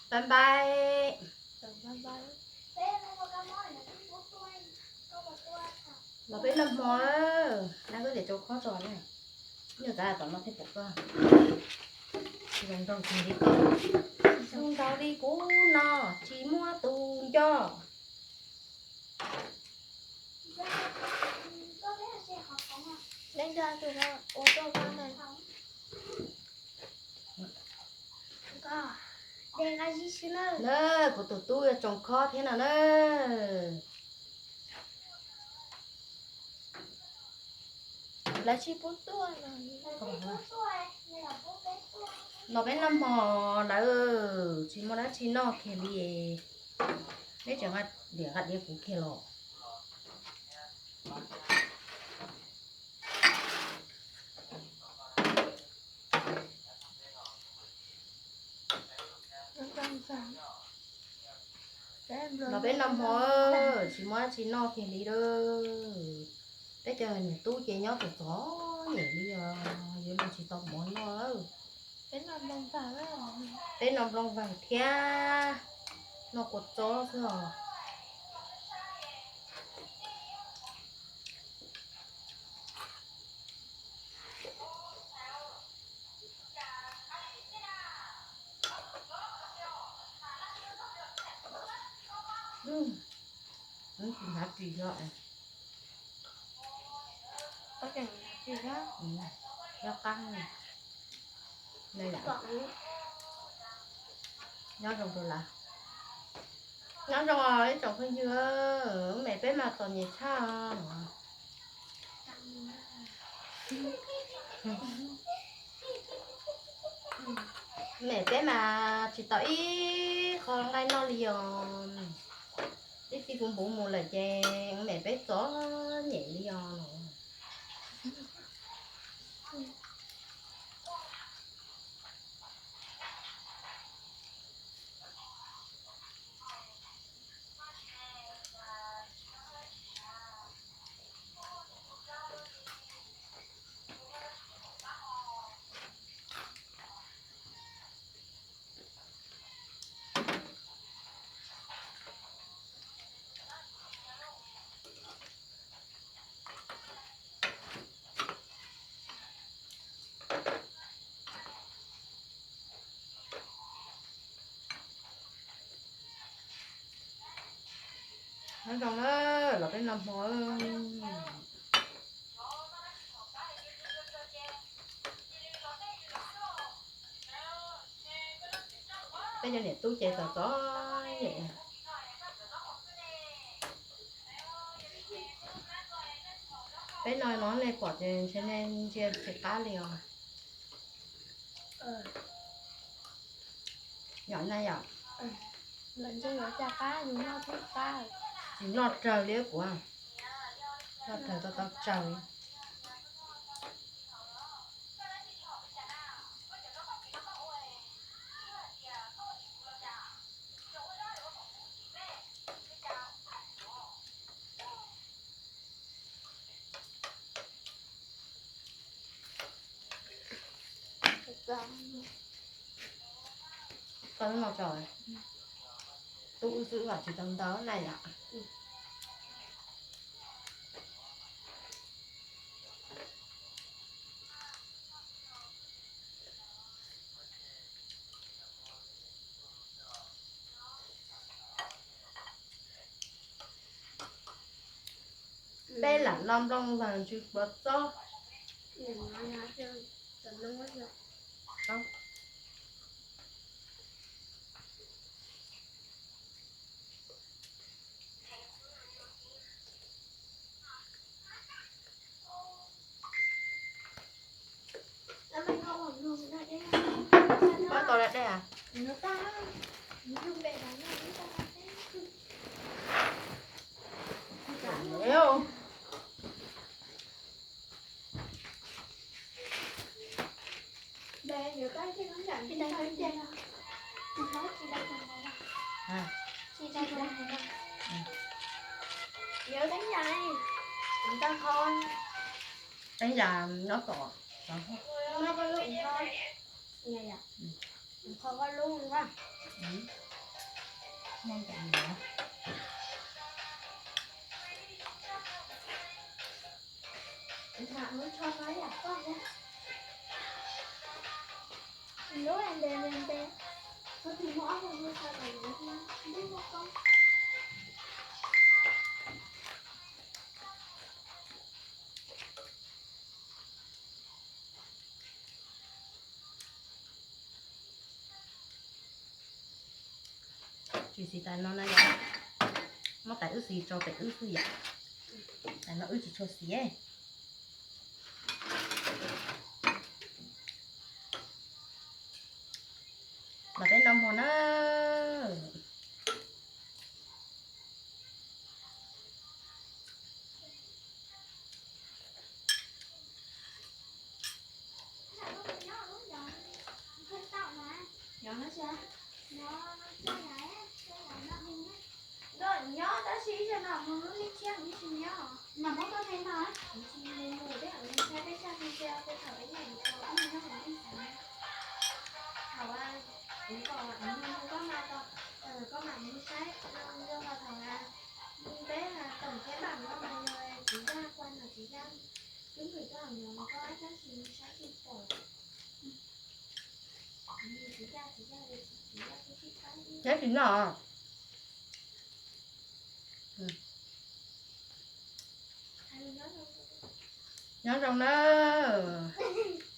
Bye bye. Los peb noj hmo, nab koj niam tso khob tso na. Nyuag tav tom no thiaj pom koj. Zoo nraug li koj, zoo nraug li kuv no, tsis muaj tus nco. Na, kuv tus tub yuav tsoo khob thiab no na. Lawv tsis pub tuaj no. Los peb noj hmo lawm, tsis muaj dab tsi noj kiag li. Neb tseem nqa diav nqa diav kuv kiag los. Los peb noj hmo, tsis muaj dab tsi noj kiag li lawm. Peb cov niam tub ces nyob txom txom nyem li os, yuav noj tsis tau mov noj. Peb noj nplooj vawg thiab noj kua txob xwb os. Tsis hnav ris no. Nyob qab. Nyob zoo rau lawv. Nyob zoo os ib tsoom phooj ywg, me peb mas txom nyem tshaj os. Me peb mas tsis tau ib qho nqaij noj li os. Ib txhij kuv npuv mus lawm ces me peb txom nyem li os. Nyob zoo na, los peb noj hmo. Peb cov niam tub ces txom txom nyem. Peb no no nej pom ces ntshe nej ntsia tsis qab li os. Yom na yom. Tsis noj raws li kuv, noj raws tau tau raws. Koj lub no tso, tub wb xwb kom tsis tau ntau na yom. Peb lam noj nplooj vawg ntsw kua txob. Pab tau dab dej a? Teeb yam nyob tom. Kho koj lub. Tsis siv tas no na yom, muab tas wb xis tso pem wb xwb yom. Tas no wb tsis tshua siv. Los peb noj mov na. Nyob tab sis ib zaug no mus lub neej tshiab kuv tsis nyob. Mas muab koj me no, kuv tsis mus, peb mam mus saib peb sab video tej thaum peb nyob Viettel, peb mus nyob hauv neej xav. Thaum kuv kom kuv mus koj mas, koj mam mus saib zoo los thaum peb toom thiab npam no mas yog txiv yaj kua no txiv yaj, twb nqis koj hauv no koj tab sis mus saib tsis pom. Nyob tsis noj. Nyob zoo nawb.